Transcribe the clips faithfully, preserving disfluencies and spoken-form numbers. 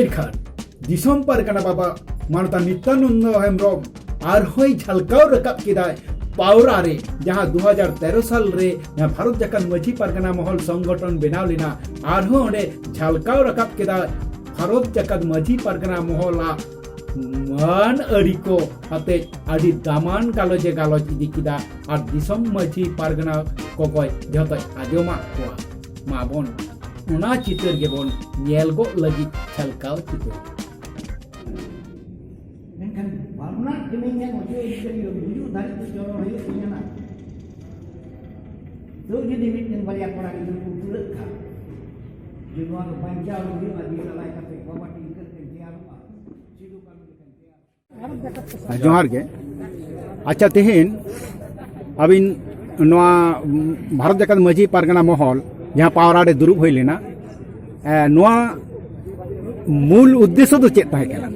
ᱤᱨᱠᱷᱟᱱ ᱫᱤᱥᱚᱢ ᱯᱟᱨᱜᱟᱱᱟ ᱵᱟᱵᱟ ᱢᱟᱱᱚᱛᱟᱱ ᱱᱤᱛᱭᱟᱱᱚᱱᱫᱚ ᱦᱮᱢᱵᱨᱚᱢ ᱟᱨᱦᱚᱸᱭ ᱡᱷᱟᱞᱠᱟᱣ ᱨᱟᱠᱟᱵ ᱠᱮᱫᱟᱭ ᱯᱟᱣᱨᱟ ᱨᱮ, ᱡᱟᱦᱟᱸ ᱫᱩ ᱦᱟᱡᱟᱨ ᱛᱮᱨᱚ ᱥᱟᱞ ᱨᱮ ᱡᱟᱦᱟᱸ ᱵᱷᱟᱨᱚᱛ ᱡᱟᱠᱟᱛ ᱢᱟᱹᱡᱷᱤ ᱯᱟᱨᱜᱟᱱᱟ ᱢᱚᱦᱚᱞ ᱥᱚᱝᱜᱚᱴᱷᱚᱱ ᱵᱮᱱᱟᱣ ᱞᱮᱱᱟ᱾ ᱟᱨᱦᱚᱸ ᱚᱸᱰᱮ ᱡᱷᱟᱞᱠᱟᱣ ᱨᱟᱠᱟᱵ ᱠᱮᱫᱟᱭ ᱵᱷᱟᱨᱚᱛ ᱡᱟᱠᱟᱛ ᱢᱟᱹᱡᱷᱤ ᱯᱟᱨᱜᱟᱱᱟ ᱢᱚᱦᱚᱞᱟᱜ ᱢᱟᱹᱱ ᱟᱹᱨᱤ ᱠᱚ ᱟᱛᱮ ᱟᱹᱰᱤ ᱫᱟᱢᱟᱱ ᱜᱟᱞᱚᱪ ᱮ ᱜᱟᱞᱚᱪ ᱤᱫᱤ ᱠᱮᱫᱟ᱾ ᱟᱨ ᱫᱤᱥᱚᱢ ᱢᱟᱹᱡᱷᱤ ᱯᱟᱨᱜᱟᱱᱟ ᱠᱚᱠᱚᱭ ᱡᱷᱚᱛᱚᱭ ᱟᱸᱡᱚᱢᱟᱫ ᱠᱚᱣᱟ᱾ ᱢᱟᱵᱚᱱ ᱚᱱᱟ ᱪᱤᱛᱟᱹᱨ ᱜᱮᱵᱚᱱ ᱧᱮᱞ ᱜᱚᱫ ᱞᱟᱹᱜᱤᱫ ᱡᱷᱟᱞᱠᱟᱣ ᱪᱤᱛᱟᱹᱨ᱾ ᱢᱮᱱᱠᱷᱟᱱ ᱵᱟᱨᱱᱟᱜ ᱠᱟᱹᱱᱟᱹᱧ ᱧᱮᱞ ᱦᱚᱪᱚᱭ ᱤᱧ ᱠᱟᱱ ᱜᱩᱡᱩᱜ ᱫᱷᱟᱹᱨᱤᱡ ᱛᱮ ᱪᱚᱨᱚ ᱦᱩᱭᱩᱜ ᱛᱤᱧᱟ ᱱᱟ᱾ ᱛᱟᱹᱣ ᱡᱩᱫᱤ ᱢᱤᱫᱴᱮᱱ ᱵᱟᱨᱭᱟ ᱠᱚᱲᱟ ᱜᱤᱫᱽᱨᱟᱹ ᱠᱚ ᱩᱛᱨᱟᱹᱜ ᱠᱷᱟᱱ, ᱡᱮ ᱱᱚᱣᱟ ᱫᱚ ᱵᱟᱧᱪᱟᱣ ᱦᱩᱭᱩᱜᱼᱟ, ᱡᱤᱣᱤ ᱟᱞᱟᱭ ᱠᱟᱛᱮ ᱵᱟᱵᱟ ᱴᱤᱝᱠᱟᱹ ᱛᱮ ᱛᱮᱭᱟᱨᱚᱜᱼᱟ, ᱥᱤᱫᱩ ᱠᱟᱹᱱᱦᱩ ᱞᱮᱠᱟᱱ ᱛᱮᱭᱟᱨᱚᱜᱼᱟ᱾ ᱡᱚᱦᱟᱨ ᱜᱮ᱾ ᱟᱪᱪᱷᱟ, ᱛᱮᱦᱮᱧ ᱟᱹᱵᱤᱱ ᱱᱚᱣᱟ ᱵᱷᱟᱨᱚᱛ ᱡᱟᱠᱟᱛ ᱢᱟᱹᱡᱷᱤ ᱯᱟᱨᱜᱟᱱᱟ ᱢᱚᱦᱚᱞ ᱡᱟᱦᱟᱸ ᱯᱟᱣᱨᱟ ᱨᱮ ᱫᱩᱲᱩᱵ ᱦᱩᱭ ᱞᱮᱱᱟ, ᱮ, ᱱᱚᱣᱟ ᱢᱩᱞ ᱩᱫᱽᱫᱮᱥᱥᱚ ᱫᱚ ᱪᱮᱫ ᱛᱟᱦᱮᱸ ᱠᱟᱱᱟ?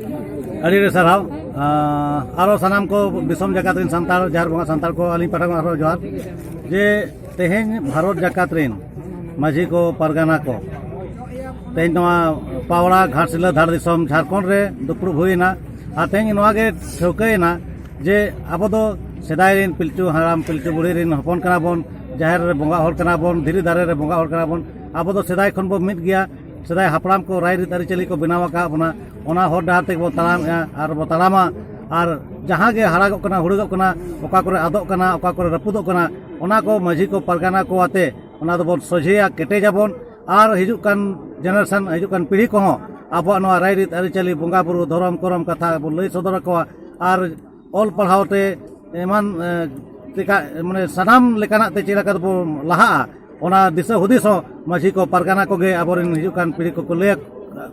ᱟᱹᱰᱤ ᱟᱹᱰᱤ ᱥᱟᱨᱦᱟᱣ᱾ ᱟᱸ, ᱟᱨᱚ ᱥᱟᱱᱟᱢ ᱠᱚ ᱫᱤᱥᱚᱢ ᱡᱟᱠᱟᱛ ᱨᱮᱱ ᱥᱟᱱᱛᱟᱲ, ᱡᱟᱦᱮᱨ ᱵᱚᱸᱜᱟ ᱥᱟᱱᱛᱟᱲ ᱠᱚ ᱟᱹᱞᱤᱧ ᱯᱟᱦᱴᱟ ᱠᱷᱚᱱ ᱟᱨᱚ ᱡᱚᱦᱟᱨ᱾ ᱡᱮ ᱛᱮᱦᱮᱧ ᱵᱷᱟᱨᱚᱛ ᱡᱟᱠᱟᱛ ᱨᱮᱱ ᱢᱟᱹᱡᱷᱤ ᱠᱚ, ᱯᱟᱨᱜᱟᱱᱟ ᱠᱚ, ᱛᱮᱦᱮᱧ ᱱᱚᱣᱟ ᱯᱟᱣᱲᱟ ᱜᱷᱟᱴᱥᱤᱞᱟᱹ ᱫᱷᱟᱲ ᱫᱤᱥᱚᱢ ᱡᱷᱟᱲᱠᱷᱚᱸᱰ ᱨᱮ ᱫᱩᱯᱲᱩᱵ ᱦᱩᱭᱮᱱᱟ᱾ ᱟᱨ ᱛᱮᱦᱮᱧ ᱱᱚᱣᱟ ᱜᱮ ᱴᱷᱟᱹᱣᱠᱟᱹᱭᱮᱱᱟ ᱡᱮ ᱟᱵᱚ ᱫᱚ ᱥᱮᱫᱟᱭ ᱨᱮᱱ ᱯᱤᱞᱪᱩ ᱦᱟᱲᱟᱢ ᱯᱤᱞᱪᱩ ᱵᱩᱲᱦᱤ ᱨᱮᱱ ᱦᱚᱯᱚᱱ ᱠᱟᱱᱟ ᱵᱚᱱ, ᱡᱟᱦᱮᱨ ᱨᱮ ᱵᱚᱸᱜᱟ ᱦᱚᱲ ᱠᱟᱱᱟ ᱵᱚᱱ, ᱫᱷᱤᱨᱤ ᱫᱟᱨᱮ ᱨᱮ ᱵᱚᱸᱜᱟ ᱦᱚᱲ ᱠᱟᱱᱟ ᱵᱚᱱ᱾ ᱟᱵᱚ ᱫᱚ ᱥᱮᱫᱟᱭ ᱠᱷᱚᱱ ᱵᱚ ᱢᱤᱫ ᱜᱮᱭᱟ᱾ ᱥᱮᱫᱟᱭ ᱦᱟᱯᱲᱟᱢ ᱠᱚ ᱨᱟᱭ ᱨᱤᱛ ᱟᱹᱨᱤᱪᱟᱹᱞᱤ ᱠᱚ ᱵᱮᱱᱟᱣ ᱟᱠᱟᱫ ᱵᱚᱱᱟ, ᱚᱱᱟ ᱦᱚᱨ ᱰᱟᱦᱟᱨ ᱛᱮᱜᱮ ᱵᱚ ᱛᱟᱲᱟᱢᱮᱜᱼᱟ ᱟᱨ ᱵᱚ ᱛᱟᱲᱟᱢᱟ᱾ ᱟᱨ ᱡᱟᱦᱟᱸ ᱜᱮ ᱦᱟᱨᱟᱜᱚᱜ ᱠᱟᱱᱟ, ᱦᱩᱲᱟᱹᱜᱚᱜ ᱠᱟᱱᱟ, ᱚᱠᱟ ᱠᱚᱨᱮ ᱟᱫᱚᱜ ᱠᱟᱱᱟ, ᱚᱠᱟ ᱠᱚᱨᱮ ᱨᱟᱹᱯᱩᱫᱚᱜ ᱠᱟᱱᱟ, ᱚᱱᱟ ᱠᱚ ᱢᱟᱹᱡᱷᱤ ᱠᱚ, ᱯᱟᱨᱜᱟᱱᱟ ᱠᱚ ᱟᱛᱮ ᱚᱱᱟ ᱫᱚᱵᱚᱱ ᱥᱚᱡᱷᱮᱭᱟ, ᱠᱮᱴᱮᱡᱟᱵᱚᱱ᱾ ᱟᱨ ᱦᱤᱡᱩᱜ ᱠᱟᱱ ᱡᱮᱱᱟᱨᱮᱥᱚᱱ, ᱦᱤᱡᱩᱜ ᱠᱟᱱ ᱯᱤᱲᱦᱤ ᱠᱚᱦᱚᱸ ᱟᱵᱚᱣᱟᱜ ᱱᱚᱣᱟ ᱨᱟᱭ ᱨᱤᱛ ᱟᱹᱨᱤᱪᱟᱹᱞᱤ, ᱵᱚᱸᱜᱟ ᱵᱩᱨᱩ, ᱫᱷᱚᱨᱚᱢ ᱠᱚᱨᱚᱢ ᱠᱟᱛᱷᱟ ᱵᱚᱱ ᱞᱟᱹᱭ ᱥᱚᱫᱚᱨ ᱟᱠᱚᱣᱟ᱾ ᱟᱨ ᱚᱞ ᱯᱟᱲᱦᱟᱣ ᱛᱮ ᱮᱢᱟᱱ, ᱮ, ᱪᱮᱠᱟ, ᱢᱟᱱᱮ ᱥᱟᱱᱟᱢ ᱞᱮᱠᱟᱱᱟᱜ ᱛᱮ ᱪᱮᱫ ᱞᱮᱠᱟ ᱛᱮᱵᱚᱱ ᱞᱟᱦᱟᱜᱼᱟ, ᱚᱱᱟ ᱫᱤᱥᱟᱹ ᱦᱩᱫᱤᱥ ᱦᱚᱸ ᱢᱟᱹᱡᱷᱤ ᱠᱚ, ᱯᱟᱨᱜᱟᱱᱟ ᱠᱚᱜᱮ ᱟᱵᱚᱨᱮᱱ ᱦᱤᱡᱩᱜ ᱠᱟᱱ ᱯᱤᱲᱦᱤ ᱠᱚᱠᱚ ᱞᱟᱹᱭ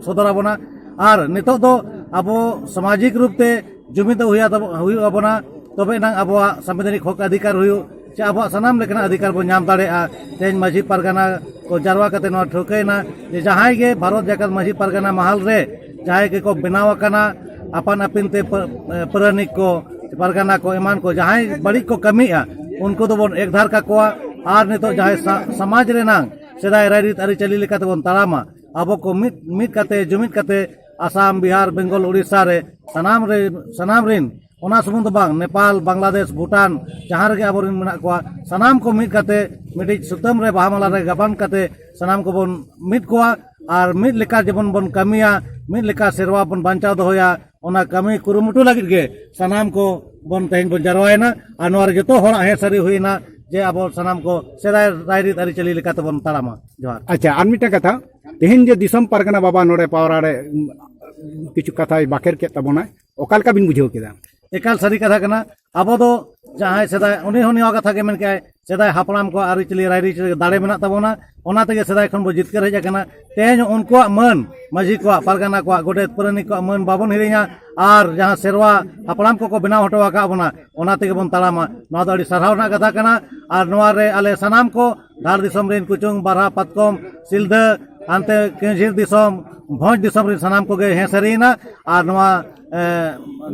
ᱥᱚᱫᱚᱨ ᱟᱵᱚᱱᱟ᱾ ᱟᱨ ᱱᱤᱛᱚᱜ ᱫᱚ ᱟᱵᱚ ᱥᱟᱢᱟᱡᱤᱠ ᱨᱩᱯ ᱛᱮ ᱡᱩᱢᱤᱫ ᱦᱩᱭᱩᱜ ᱛᱟᱵᱚ-, ᱦᱩᱭᱩᱜ ᱟᱵᱚᱱᱟ, ᱛᱚᱵᱮ ᱮᱱᱟᱝ ᱟᱵᱚᱣᱟᱜ ᱥᱟᱢᱵᱤᱫᱷᱟᱱᱤᱠ ᱦᱚᱠ ᱚᱫᱷᱤᱠᱟᱨ ᱦᱩᱭᱩᱜ, ᱪᱮ ᱟᱵᱚᱣᱟᱜ ᱥᱟᱱᱟᱢ ᱞᱮᱠᱟᱱᱟᱜ ᱚᱫᱷᱤᱠᱟᱨ ᱵᱚᱱ ᱧᱟᱢ ᱫᱟᱲᱮᱭᱟᱜᱼᱟ᱾ ᱛᱮᱦᱮᱧ ᱢᱟᱹᱡᱷᱤ ᱯᱟᱨᱜᱟᱱᱟ ᱠᱚ ᱡᱟᱨᱣᱟ ᱠᱟᱛᱮ ᱱᱚᱣᱟ ᱴᱷᱟᱹᱣᱠᱟᱹᱭᱮᱱᱟ ᱡᱮ ᱡᱟᱦᱟᱸᱭ ᱜᱮ ᱵᱷᱟᱨᱚᱛ ᱡᱟᱠᱟᱛ ᱢᱟᱹᱡᱷᱤ ᱯᱟᱨᱜᱟᱱᱟ ᱢᱟᱦᱟᱞ ᱨᱮ ᱡᱟᱦᱟᱸᱭ ᱜᱮᱠᱚ ᱵᱮᱱᱟᱣ ᱟᱠᱟᱱᱟ, ᱟᱯᱟᱱ ᱟᱹᱯᱤᱱ ᱛᱮ ᱯᱟ-, ᱮ, ᱯᱟᱨᱟᱱᱤᱠ ᱠᱚ, ᱯᱟᱨᱜᱟᱱᱟ ᱠᱚ, ᱮᱢᱟᱱ ᱠᱚ ᱡᱟᱦᱟᱸᱭ ᱵᱟᱹᱲᱤᱡ ᱠᱚ ᱠᱟᱹᱢᱤᱭᱮᱫᱼᱟ, ᱩᱱᱠᱩ ᱫᱚᱵᱚᱱ ᱮᱠᱫᱷᱟᱨ ᱠᱟᱠᱚᱣᱟ᱾ ᱟᱨ ᱱᱤᱛᱚᱜ ᱡᱟᱦᱟᱸᱭ ᱥᱟ-, ᱥᱚᱢᱟᱡᱽ ᱨᱮᱱᱟᱝ ᱥᱮᱫᱟᱭ ᱨᱟᱭᱨᱤᱛ ᱟᱹᱨᱤᱪᱟᱹᱞᱤ ᱞᱮᱠᱟ ᱛᱮᱵᱚᱱ ᱛᱟᱲᱟᱢᱟ, ᱟᱵᱚ ᱠᱚ ᱢᱤᱫ, ᱢᱤᱫ ᱠᱟᱛᱮ, ᱡᱩᱢᱤᱫ ᱠᱟᱛᱮ ᱟᱥᱟᱢ, ᱵᱤᱦᱟᱨ, ᱵᱮᱝᱜᱚᱞ, ᱩᱲᱤᱥᱥᱟ ᱨᱮ ᱥᱟᱱᱟᱢ ᱨᱮ, ᱥᱟᱱᱟᱢ ᱨᱤᱱ, ᱚᱱᱟ ᱥᱩᱢᱩᱝ ᱫᱚ ᱵᱟᱝ, ᱱᱮᱯᱟᱞ, ᱵᱟᱝᱞᱟᱫᱮᱥ, ᱵᱷᱩᱴᱟᱱ, ᱡᱟᱦᱟᱸ ᱨᱮᱜᱮ ᱟᱵᱚᱨᱮᱱ ᱢᱮᱱᱟᱜ ᱠᱚᱣᱟ, ᱥᱟᱱᱟᱢ ᱠᱚ ᱢᱤᱫ ᱠᱟᱛᱮ ᱢᱤᱫᱴᱤᱡ ᱥᱩᱛᱟᱹᱢ ᱨᱮ ᱵᱟᱦᱟ ᱢᱟᱞᱟ ᱨᱮ ᱜᱟᱵᱟᱱ ᱠᱟᱛᱮ ᱥᱟᱱᱟᱢ ᱠᱚᱵᱚᱱ ᱢᱤᱫ ᱠᱚᱣᱟ ᱟᱨ ᱢᱤᱫ ᱞᱮᱠᱟ ᱡᱮᱢᱚᱱ ᱵᱚᱱ ᱠᱟᱹᱢᱤᱭᱟ, ᱢᱤᱫ ᱞᱮᱠᱟ ᱥᱮᱨᱣᱟ ᱵᱚᱱ ᱵᱟᱧᱪᱟᱣ ᱫᱚᱦᱚᱭᱟ, ᱚᱱᱟ ᱠᱟᱹᱢᱤ ᱠᱩᱨᱩᱢᱩᱴᱩ ᱞᱟᱹᱜᱤᱫ ᱜᱮ ᱥᱟᱱᱟᱢ ᱠᱚ ᱵᱚᱱ ᱛᱮᱦᱮᱧ ᱵᱚᱱ ᱡᱟᱨᱣᱟᱭᱮᱱᱟ ᱟᱨ ᱱᱚᱣᱟ ᱨᱮ ᱡᱚᱛᱚ ᱦᱚᱲᱟᱜ ᱦᱮᱸ ᱥᱟᱹᱨᱤ ᱦᱩᱭᱮᱱᱟ ᱡᱮ ᱟᱵᱚ ᱥᱟᱱᱟᱢ ᱠᱚ ᱥᱮᱫᱟᱭ ᱨᱟᱭᱨᱤᱛ ᱟᱹᱨᱤᱪᱟᱹᱞᱤ ᱞᱮᱠᱟ ᱛᱮᱵᱚᱱ ᱛᱟᱲᱟᱢᱟ᱾ ᱡᱚᱦᱟᱨ᱾ ᱟᱪᱪᱷᱟ, ᱟᱨ ᱢᱤᱫᱴᱟᱝ ᱠᱟᱛᱷᱟ, ᱛᱮᱦᱮᱧ ᱡᱮ ᱫᱤᱥᱚᱢ ᱯᱟᱨᱜᱟᱱᱟ ᱵᱟᱵᱟ ᱱᱚᱰᱮ ᱯᱟᱣᱨᱟ ᱨᱮ, ᱩᱢ, ᱠᱤᱪᱷᱩ ᱠᱟᱛᱷᱟᱭ ᱵᱟᱠᱷᱮᱨ ᱠᱮᱫ ᱛᱟᱵᱚᱱᱟᱭ, ᱚᱠᱟ ᱞᱮᱠᱟ ᱵᱤᱱ ᱵᱩᱡᱷᱟᱹᱣ ᱠᱮᱫᱟ? ᱮᱠᱟᱞ ᱥᱟᱹᱨᱤ ᱠᱟᱛᱷᱟ ᱠᱟᱱᱟ᱾ ᱟᱵᱚ ᱫᱚ ᱡᱟᱦᱟᱸᱭ ᱥᱮᱫᱟᱭ, ᱩᱱᱤ ᱦᱚᱸ ᱱᱚᱣᱟ ᱠᱟᱛᱷᱟ ᱜᱮ ᱢᱮᱱ ᱠᱮᱜᱼᱟᱭ, ᱥᱮᱫᱟᱭ ᱦᱟᱯᱲᱟᱢ ᱠᱚᱣᱟᱜ ᱟᱹᱨᱤᱪᱟᱹᱞᱤ ᱨᱟᱭᱨᱤᱛ ᱨᱮ ᱫᱟᱲᱮ ᱢᱮᱱᱟᱜ ᱛᱟᱵᱚᱱᱟ, ᱚᱱᱟ ᱛᱮᱜᱮ ᱥᱮᱫᱟᱭ ᱠᱷᱚᱱ ᱵᱚ ᱡᱤᱛᱠᱟᱹᱨ ᱦᱮᱡ ᱟᱠᱟᱱᱟ᱾ ᱛᱮᱦᱮᱧ ᱩᱱᱠᱩᱣᱟᱜ ᱢᱟᱹᱱ, ᱢᱟᱹᱡᱷᱤ ᱠᱚᱣᱟᱜ, ᱯᱟᱨᱜᱟᱱᱟ ᱠᱚᱣᱟᱜ, ᱜᱚᱰᱮᱛ ᱯᱟᱨᱟᱱᱤᱠ ᱠᱚᱣᱟᱜ ᱢᱟᱹᱱ ᱵᱟᱵᱚᱱ ᱦᱤᱲᱤᱧᱟ ᱟᱨ ᱡᱟᱦᱟᱸ ᱥᱮᱨᱣᱟ ᱦᱟᱯᱲᱟᱢ ᱠᱚᱠᱚ ᱵᱮᱱᱟᱣ ᱦᱚᱴᱚ ᱟᱠᱟᱫ ᱵᱚᱱᱟ, ᱚᱱᱟ ᱛᱮᱜᱮ ᱵᱚᱱ ᱛᱟᱲᱟᱢᱟ᱾ ᱱᱚᱣᱟ ᱫᱚ ᱟᱹᱰᱤ ᱥᱟᱨᱦᱟᱣ ᱨᱮᱱᱟᱜ ᱠᱟᱛᱷᱟ ᱠᱟᱱᱟ᱾ ᱟᱨ ᱱᱚᱣᱟ ᱨᱮ ᱟᱞᱮ ᱥᱟᱱᱟᱢ ᱠᱚ ᱫᱷᱟᱲ ᱫᱤᱥᱚᱢ ᱨᱮᱱ ᱠᱩᱪᱩᱝ, ᱵᱟᱨᱦᱟ, ᱯᱟᱛᱠᱚᱢ, ᱥᱤᱞᱫᱟᱹ, ᱦᱟᱱᱛᱮ ᱠᱟᱹᱧᱡᱷᱤᱨ ᱫᱤᱥᱚᱢ, ᱵᱷᱚᱸᱡᱽ ᱫᱤᱥᱚᱢ ᱨᱮᱱ ᱥᱟᱱᱟᱢ ᱠᱚᱜᱮ ᱦᱮᱸ ᱥᱟᱹᱨᱤᱭᱮᱱᱟ᱾ ᱟᱨ ᱱᱚᱣᱟ, ᱮ,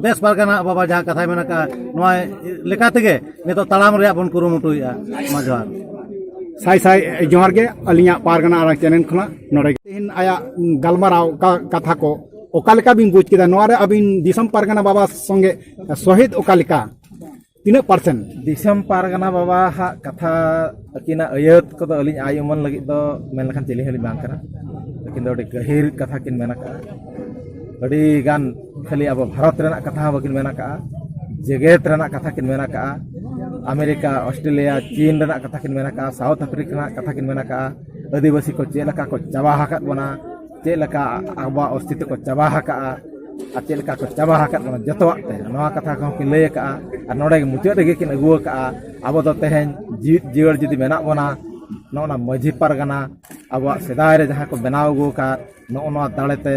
ᱫᱮᱥ ᱯᱟᱨᱜᱟᱱᱟ ᱵᱟᱵᱟ ᱡᱟᱦᱟᱸ ᱠᱟᱛᱷᱟᱭ ᱢᱮᱱ ᱟᱠᱟᱫᱼᱟ, ᱱᱚᱣᱟ ᱞᱮᱠᱟ ᱛᱮᱜᱮ ᱱᱤᱛᱚᱜ ᱛᱟᱲᱟᱢ ᱨᱮᱭᱟᱜ ᱵᱚᱱ ᱠᱩᱨᱩᱢᱩᱴᱩᱭᱮᱫᱼᱟ᱾ ᱢᱟ ᱡᱚᱦᱟᱨ᱾ ᱥᱟᱭ ᱥᱟᱭ ᱡᱚᱦᱟᱨ ᱜᱮ ᱟᱹᱞᱤᱧᱟᱜ ᱯᱟᱨᱜᱟᱱᱟ ᱟᱲᱟᱝ ᱪᱮᱱᱮᱞ ᱠᱷᱚᱱᱟᱜ ᱱᱚᱰᱮ ᱜᱮ᱾ ᱛᱮᱦᱮᱧ ᱟᱭᱟᱜ ᱜᱟᱞᱢᱟᱨᱟᱣ ᱠᱟ-, ᱠᱟᱛᱷᱟ ᱠᱚ ᱚᱠᱟ ᱞᱮᱠᱟ ᱵᱤᱱ ᱵᱩᱡᱽ ᱠᱮᱫᱟ? ᱱᱚᱣᱟ ᱨᱮ ᱟᱹᱵᱤᱱ ᱫᱤᱥᱚᱢ ᱯᱟᱨᱜᱟᱱᱟ ᱵᱟᱵᱟ ᱥᱚᱸᱜᱮ ᱥᱚᱦᱤᱫ ᱚᱠᱟ ᱞᱮᱠᱟ? ᱛᱤᱱᱟᱹᱜ ᱯᱟᱨᱥᱮᱱᱴ? ᱫᱤᱥᱚᱢ ᱯᱟᱨᱜᱟᱱᱟ ᱵᱟᱵᱟ ᱦᱟᱜ ᱠᱟᱛᱷᱟ, ᱟᱹᱠᱤᱱᱟᱜ ᱟᱹᱭᱟᱹᱛ ᱠᱚᱫᱚ ᱟᱹᱞᱤᱧ ᱟᱭ ᱩᱢᱟᱹᱱ ᱞᱟᱹᱜᱤᱫ ᱫᱚ ᱢᱮᱱ ᱞᱮᱠᱷᱟᱱ ᱪᱤᱞᱤ ᱦᱚᱸᱞᱤᱧ ᱵᱟᱝ ᱠᱟᱱᱟ᱾ ᱟᱹᱠᱤᱱ ᱫᱚ ᱟᱹᱰᱤ ᱜᱟᱹᱦᱤᱨ ᱠᱟᱛᱷᱟ ᱠᱤᱱ ᱢᱮᱱ ᱟᱠᱟᱫᱼᱟ᱾ ᱟᱹᱰᱤ ᱜᱟᱱ ᱠᱷᱟᱹᱞᱤ ᱟᱵᱚ ᱵᱷᱟᱨᱚᱛ ᱨᱮᱱᱟᱜ ᱠᱟᱛᱷᱟ ᱦᱚᱸ ᱵᱟᱹᱠᱤᱱ ᱢᱮᱱ ᱟᱠᱟᱫᱼᱟ, ᱡᱮᱜᱮᱛ ᱨᱮᱱᱟᱜ ᱠᱟᱛᱷᱟ ᱠᱤᱱ ᱢᱮᱱ ᱟᱠᱟᱫᱼᱟ᱾ ᱟᱢᱮᱨᱤᱠᱟ, ᱚᱥᱴᱨᱮᱞᱤᱭᱟ, ᱪᱤᱱ ᱨᱮᱱᱟᱜ ᱠᱟᱛᱷᱟ ᱠᱤᱱ ᱢᱮᱱ ᱟᱠᱟᱫᱼᱟ, ᱥᱟᱣᱩᱛᱷ ᱟᱯᱷᱨᱤᱠᱟ ᱨᱮᱱᱟᱜ ᱠᱟᱛᱷᱟ ᱠᱤᱱ ᱢᱮᱱ ᱟᱠᱟᱫᱼᱟ᱾ ᱟᱹᱫᱤᱵᱟᱹᱥᱤ ᱠᱚ ᱪᱮᱫ ᱞᱮᱠᱟ ᱠᱚ ᱪᱟᱵᱟ ᱟᱠᱟᱫ ᱵᱚᱱᱟ, ᱪᱮᱫ ᱞᱮᱠᱟ ᱟᱵᱚᱣᱟᱜ ᱚᱥᱛᱤᱛᱛᱚ ᱠᱚ ᱪᱟᱵᱟ ᱟᱠᱟᱫᱼᱟ, ᱟᱨ ᱪᱮᱫ ᱞᱮᱠᱟ ᱠᱚ ᱪᱟᱵᱟ ᱟᱠᱟᱫ ᱵᱚᱱᱟ ᱡᱚᱛᱚᱣᱟᱜ ᱛᱮ, ᱱᱚᱣᱟ ᱠᱟᱛᱷᱟ ᱠᱚᱦᱚᱸ ᱠᱤᱱ ᱞᱟᱹᱭ ᱟᱠᱟᱫᱼᱟ᱾ ᱟᱨ ᱱᱚᱰᱮ ᱜᱮ ᱢᱩᱪᱟᱹᱫ ᱨᱮᱜᱮ ᱠᱤᱱ ᱟᱹᱜᱩ ᱟᱠᱟᱫᱼᱟ, ᱟᱵᱚ ᱫᱚ ᱛᱮᱦᱮᱧ ᱡᱤᱣᱤᱫ ᱡᱤᱭᱟᱹᱲ ᱡᱩᱫᱤ ᱢᱮᱱᱟᱜ ᱵᱚᱱᱟ, ᱱᱚᱜᱼᱚ ᱱᱟ ᱢᱟᱹᱡᱷᱤ ᱯᱟᱨᱜᱟᱱᱟ ᱟᱵᱚᱣᱟᱜ ᱥᱮᱫᱟᱭ ᱨᱮ ᱡᱟᱦᱟᱸ ᱠᱚ ᱵᱮᱱᱟᱣ ᱟᱹᱜᱩ ᱟᱠᱟᱫ, ᱱᱚᱜᱼᱚ ᱱᱚᱣᱟ ᱫᱟᱲᱮ ᱛᱮ,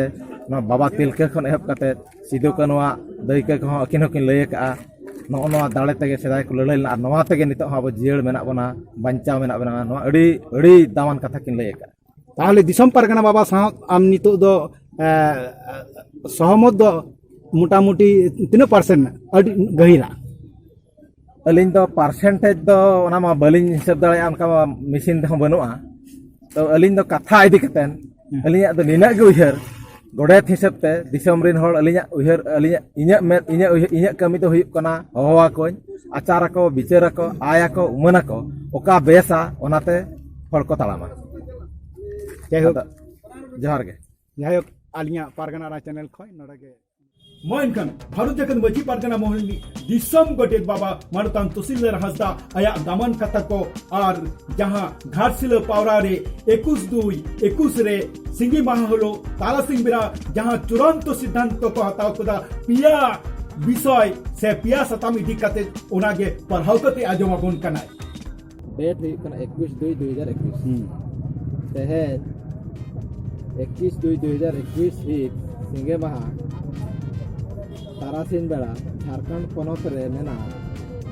ᱱᱚᱣᱟ ᱵᱟᱵᱟ ᱛᱤᱞᱠᱟᱹ ᱠᱷᱚᱱ ᱮᱦᱚᱵ ᱠᱟᱛᱮ ᱥᱤᱫᱩ ᱠᱟᱹᱱᱩᱣᱟᱜ ᱫᱟᱹᱭᱠᱟᱹ ᱠᱚᱦᱚᱸ ᱟᱹᱠᱤᱱ ᱦᱚᱸᱠᱤᱱ ᱞᱟᱹᱭ ᱟᱠᱟᱫᱼᱟ᱾ ᱱᱚᱜᱼᱚ ᱱᱚᱣᱟ ᱫᱟᱲᱮ ᱛᱮᱜᱮ ᱥᱮᱫᱟᱭ ᱠᱚ ᱞᱟᱹᱲᱦᱟᱹᱭ ᱞᱮᱱᱟ ᱟᱨ ᱱᱚᱣᱟ ᱛᱮᱜᱮ ᱱᱤᱛᱚᱜ ᱦᱚᱸ ᱟᱵᱚ ᱡᱤᱭᱟᱹᱲ ᱢᱮᱱᱟᱜ ᱵᱚᱱᱟ, ᱵᱟᱧᱪᱟᱣ ᱢᱮᱱᱟᱜ ᱵᱚᱱᱟ᱾ ᱱᱚᱣᱟ ᱟᱹᱰᱤ, ᱟᱹᱰᱤ ᱫᱟᱢᱟᱱ ᱠᱟᱛᱷᱟ ᱠᱤᱱ ᱞᱟᱹᱭ ᱟᱠᱟᱫᱼᱟ᱾ ᱛᱟᱦᱚᱞᱮ ᱫᱤᱥᱚᱢ ᱯᱟᱨᱜᱟᱱᱟ ᱵᱟᱵᱟ ᱥᱟᱶ ᱟᱢ ᱱᱤᱛᱚᱜ ᱫᱚ, ᱮ, ᱥᱚᱦᱚᱢᱚᱛ ᱫᱚ ᱢᱚᱴᱟᱢᱩᱴᱤ ᱛᱤᱱᱟᱹᱜ ᱯᱟᱨᱥᱮᱱᱴ? ᱟᱹᱰᱤ ᱜᱟᱹᱦᱤᱨᱟ? ᱟᱹᱞᱤᱧ ᱫᱚ ᱯᱟᱨᱥᱮᱱᱴᱮᱡᱽ ᱫᱚ ᱚᱱᱟ ᱢᱟ ᱵᱟᱹᱞᱤᱧ ᱦᱤᱥᱟᱹᱵ ᱫᱟᱲᱮᱭᱟᱜᱼᱟ, ᱚᱱᱠᱟ ᱢᱟ ᱢᱮᱥᱤᱱ ᱛᱮᱦᱚᱸ ᱵᱟᱹᱱᱩᱜᱼᱟ᱾ ᱛᱚ ᱟᱹᱞᱤᱧ ᱫᱚ ᱠᱟᱛᱷᱟ ᱤᱫᱤ ᱠᱟᱛᱮᱫ ᱟᱹᱞᱤᱧᱟᱜ ᱫᱚ ᱱᱤᱱᱟᱹᱜ ᱜᱮ ᱩᱭᱦᱟᱹᱨ, ᱜᱚᱰᱮᱛ ᱦᱤᱥᱟᱹᱵ ᱛᱮ ᱫᱤᱥᱚᱢ ᱨᱮᱱ ᱦᱚᱲ, ᱟᱹᱞᱤᱧᱟᱜ ᱩᱭᱦᱟᱹᱨ, ᱟᱹᱞᱤᱧᱟᱜ, ᱤᱧᱟᱹᱜ ᱢᱮᱫ, ᱤᱧᱟᱹᱜ ᱩᱭᱦᱟᱹᱨ, ᱤᱧᱟᱹᱜ ᱠᱟᱹᱢᱤ ᱫᱚ ᱦᱩᱭᱩᱜ ᱠᱟᱱᱟ, ᱦᱚᱦᱚ ᱟᱠᱚᱧ, ᱟᱪᱟᱨ ᱟᱠᱚ, ᱵᱤᱪᱟᱹᱨ ᱟᱠᱚ, ᱟᱭ ᱟᱠᱚ, ᱩᱢᱟᱹᱱ ᱟᱠᱚ, ᱚᱠᱟ ᱵᱮᱥᱟ, ᱚᱱᱟᱛᱮ ᱦᱚᱲ ᱠᱚ ᱛᱟᱲᱟᱢᱟ᱾ ᱡᱟᱭᱦᱳᱠ᱾ ᱟᱫᱚ ᱡᱚᱦᱟᱨ ᱜᱮ᱾ ᱡᱟᱭᱦᱳᱠ, ᱟᱹᱞᱤᱧᱟᱜ ᱯᱟᱨᱜᱟᱱᱟ ᱟᱲᱟ ᱪᱮᱱᱮᱞ ᱠᱷᱚᱱ ᱱᱚᱰᱮ ᱜᱮ᱾ ᱢᱟ ᱮᱱᱠᱷᱟᱱ ᱵᱷᱟᱨᱚᱛ ᱡᱟᱠᱟᱛ ᱢᱟᱹᱡᱷᱤ ᱯᱟᱨᱜᱟᱱᱟ ᱢᱚᱦᱚᱞ ᱨᱤᱱᱤᱡ ᱫᱤᱥᱚᱢ ᱜᱚᱰᱮᱛ ᱵᱟᱵᱟ ᱢᱟᱱᱚᱛᱟᱱ ᱛᱩᱥᱤᱞᱫᱟᱨ ᱦᱟᱸᱥᱫᱟ ᱟᱭᱟᱜ ᱫᱟᱢᱟᱱ ᱠᱟᱛᱷᱟ ᱠᱚ ᱟᱨ ᱡᱟᱦᱟᱸ ᱜᱷᱟᱴᱥᱤᱞᱟᱹ ᱯᱟᱣᱨᱟ ᱨᱮ ᱮᱠᱩᱥ ᱫᱩᱭ ᱮᱠᱩᱥ ᱨᱮ ᱥᱤᱸᱜᱤ ᱢᱟᱦᱟ ᱦᱤᱞᱳᱜ ᱛᱟᱨᱟᱥᱤᱧ ᱵᱮᱲᱟ ᱡᱟᱦᱟᱸ ᱪᱩᱲᱟᱱᱛᱚ ᱥᱤᱫᱽᱫᱷᱟᱱᱛᱚ ᱠᱚ ᱦᱟᱛᱟᱣ ᱠᱮᱫᱟ, ᱯᱮᱭᱟ ᱵᱤᱥᱚᱭ ᱥᱮ ᱯᱮᱭᱟ ᱥᱟᱛᱟᱢ ᱤᱫᱤ ᱠᱟᱛᱮ, ᱚᱱᱟᱜᱮ ᱯᱟᱲᱦᱟᱣ ᱠᱟᱛᱮ ᱟᱸᱡᱚᱢ ᱟᱵᱚᱱ ᱠᱟᱱᱟᱭ᱾ ᱰᱮᱴ ᱦᱩᱭᱩᱜ ᱠᱟᱱᱟ ᱮᱠᱩᱥ ᱫᱩᱭ ᱫᱩᱭ ᱦᱟᱡᱟᱨ ᱮᱠᱩᱥ᱾ ᱦᱩᱸ᱾ ᱛᱮᱦᱮᱧ ᱮᱠᱩᱥ ᱫᱩᱭ ᱫᱩᱭ ᱦᱟᱡᱟᱨ ᱮᱠᱩᱥ ᱦᱤᱛ ᱥᱤᱸᱜᱮ ᱢᱟᱦᱟ ᱛᱟᱨᱟᱥᱤᱧ ᱵᱮᱲᱟ ᱡᱷᱟᱲᱠᱷᱚᱸᱰ ᱯᱚᱱᱚᱛ ᱨᱮ ᱢᱮᱱᱟᱜ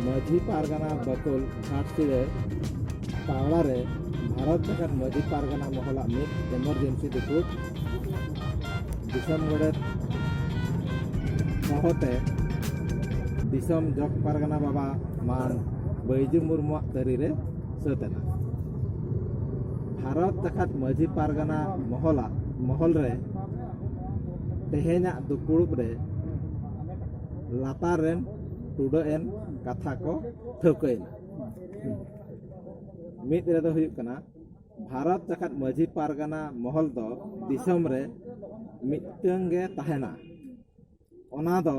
ᱢᱟᱹᱡᱷᱤ ᱯᱟᱨᱜᱟᱱᱟ ᱵᱟᱠᱩᱞ ᱜᱷᱟᱴᱥᱤᱞᱟᱹ ᱯᱟᱣᱲᱟ ᱨᱮ ᱵᱷᱟᱨᱚᱛ ᱡᱟᱠᱟᱛ ᱢᱟᱹᱡᱷᱤ ᱯᱟᱨᱜᱟᱱᱟ ᱢᱚᱦᱚᱞᱟᱜ ᱢᱤᱫ ᱮᱢᱟᱨᱡᱮᱱᱥᱤ ᱫᱩᱯᱩᱲᱩᱵ ᱫᱤᱥᱚᱢ ᱜᱚᱰᱮᱛ ᱦᱚᱦᱚᱛᱮ ᱫᱤᱥᱚᱢ ᱡᱚᱜᱽ ᱯᱟᱨᱜᱟᱱᱟ ᱵᱟᱵᱟ ᱢᱟᱱ ᱵᱟᱹᱭᱡᱩ ᱢᱩᱨᱢᱩᱣᱟᱜ ᱛᱟᱹᱨᱤ ᱨᱮ ᱥᱟᱹᱛ ᱮᱱᱟ᱾ ᱵᱷᱟᱨᱚᱛ ᱡᱟᱠᱟᱛ ᱢᱟᱹᱡᱷᱤ ᱯᱟᱨᱜᱟᱱᱟ ᱢᱚᱦᱚᱞᱟᱜ, ᱢᱚᱦᱚᱞ ᱨᱮ ᱛᱮᱦᱮᱧᱟᱜ ᱫᱩᱯᱩᱲᱩᱵ ᱨᱮ ᱞᱟᱛᱟᱨ ᱨᱮᱱ ᱴᱩᱰᱟᱹᱜ ᱮᱱ ᱠᱟᱛᱷᱟ ᱠᱚ ᱴᱷᱟᱹᱣᱠᱟᱹᱭᱮᱱᱟ᱾ ᱢᱤᱫ ᱨᱮᱫᱚ ᱦᱩᱭᱩᱜ ᱠᱟᱱᱟ, ᱵᱷᱟᱨᱚᱛ ᱡᱟᱠᱟᱛ ᱢᱟᱹᱡᱷᱤ ᱯᱟᱨᱜᱟᱱᱟ ᱢᱚᱦᱚᱞ ᱫᱚ ᱫᱤᱥᱚᱢ ᱨᱮ ᱢᱤᱫᱴᱟᱹᱝ ᱜᱮ ᱛᱟᱦᱮᱱᱟ᱾ ᱚᱱᱟ ᱫᱚ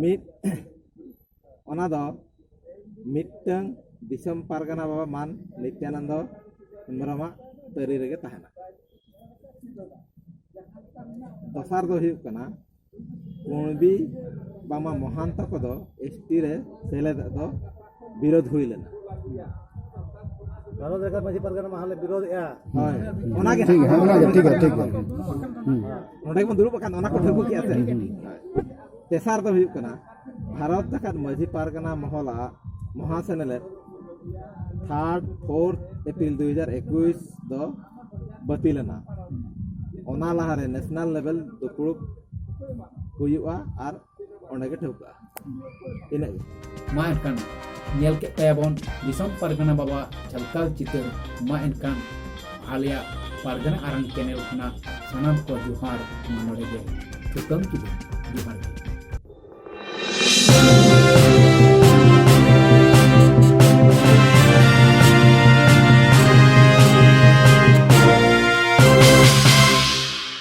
ᱢᱤᱫ, ᱚᱱᱟ ᱫᱚ ᱢᱤᱫᱴᱟᱹᱝ ᱫᱤᱥᱚᱢ ᱯᱟᱨᱜᱟᱱᱟ ᱵᱟᱵᱟ ᱢᱟᱱ ᱱᱤᱛᱭᱟᱱᱚᱱᱫᱚ ᱦᱮᱢᱵᱨᱚᱢᱟᱜ ᱛᱟᱹᱨᱤ ᱨᱮᱜᱮ ᱛᱟᱦᱮᱱᱟ᱾ ᱫᱚᱥᱟᱨ ᱫᱚ ᱦᱩᱭᱩᱜ ᱠᱟᱱᱟ, ᱠᱩᱬᱵᱤ ᱵᱟᱝᱢᱟ ᱢᱚᱦᱟᱱᱛᱚ ᱠᱚᱫᱚ ᱮᱥᱴᱤ ᱨᱮ ᱥᱮᱞᱮᱫ ᱫᱚ ᱵᱤᱨᱳᱫᱷ ᱦᱩᱭ ᱞᱮᱱᱟ᱾ ᱵᱷᱟᱨᱚᱛ ᱡᱟᱠᱟᱛ ᱢᱟᱹᱡᱷᱤ ᱯᱟᱨᱜᱟᱱᱟ ᱢᱟᱦᱟ ᱞᱮ ᱵᱤᱨᱳᱫᱷᱮᱜᱼᱟ᱾ ᱦᱳᱭ, ᱚᱱᱟᱜᱮ ᱴᱷᱤᱠ ᱜᱮᱭᱟ, ᱚᱱᱟᱜᱮ ᱴᱷᱤᱠ ᱜᱮᱭᱟ, ᱴᱷᱤᱠ ᱜᱮᱭᱟ᱾ ᱦᱩᱸ᱾ ᱱᱚᱰᱮ ᱜᱮᱵᱚᱱ ᱫᱩᱲᱩᱵ ᱟᱠᱟᱱ, ᱚᱱᱟ ᱠᱚ ᱴᱷᱟᱹᱣᱠᱟᱹ ᱠᱮᱜᱼᱟ ᱥᱮ? ᱦᱩᱸ᱾ ᱛᱮᱥᱟᱨ ᱫᱚ ᱦᱩᱭᱩᱜ ᱠᱟᱱᱟ, ᱵᱷᱟᱨᱚᱛ ᱡᱟᱠᱟᱛ ᱢᱟᱹᱡᱷᱤ ᱯᱟᱨᱜᱟᱱᱟ ᱢᱚᱦᱚᱞᱟᱜ ᱢᱚᱦᱟ ᱥᱮᱱᱮᱞᱮᱫ ᱛᱷᱟᱨᱰ, ᱯᱷᱳᱨᱛᱷ ᱮᱯᱨᱤᱞ ᱫᱩᱭ ᱦᱟᱡᱟᱨ ᱮᱠᱩᱥ ᱫᱚ ᱵᱟᱹᱛᱤᱞ ᱮᱱᱟ᱾ ᱚᱱᱟ ᱞᱟᱦᱟᱨᱮ ᱱᱮᱥᱱᱟᱞ ᱞᱮᱵᱮᱞ ᱫᱩᱯᱲᱩᱵ ᱦᱩᱭᱩᱜᱼᱟ ᱟᱨ ᱚᱸᱰᱮ ᱜᱮ ᱴᱷᱟᱹᱣᱠᱟᱹᱜᱼᱟ᱾ ᱤᱱᱟᱹᱜ ᱜᱮ᱾ ᱢᱟ ᱮᱱᱠᱷᱟᱱ ᱧᱮᱞ ᱠᱮᱫ ᱛᱟᱭᱟᱵᱚᱱ ᱫᱤᱥᱚᱢ ᱯᱟᱨᱜᱟᱱᱟ ᱵᱟᱵᱟ ᱡᱷᱟᱞᱠᱟᱣ ᱪᱤᱛᱟᱹᱨ᱾ ᱢᱟ ᱮᱱᱠᱷᱟᱱ ᱟᱞᱮᱭᱟᱜ ᱯᱟᱨᱜᱟᱱᱟ ᱟᱨᱟᱝ ᱪᱮᱱᱮᱞ ᱠᱷᱚᱱᱟᱜ ᱥᱟᱱᱟᱢ ᱠᱚ ᱡᱚᱦᱟᱨ᱾ ᱢᱟ ᱱᱚᱰᱮ ᱜᱮ ᱛᱷᱩᱠᱟᱹᱢ ᱠᱤᱫᱟᱹᱧ᱾ ᱡᱚᱦᱟᱨ ᱜᱮ᱾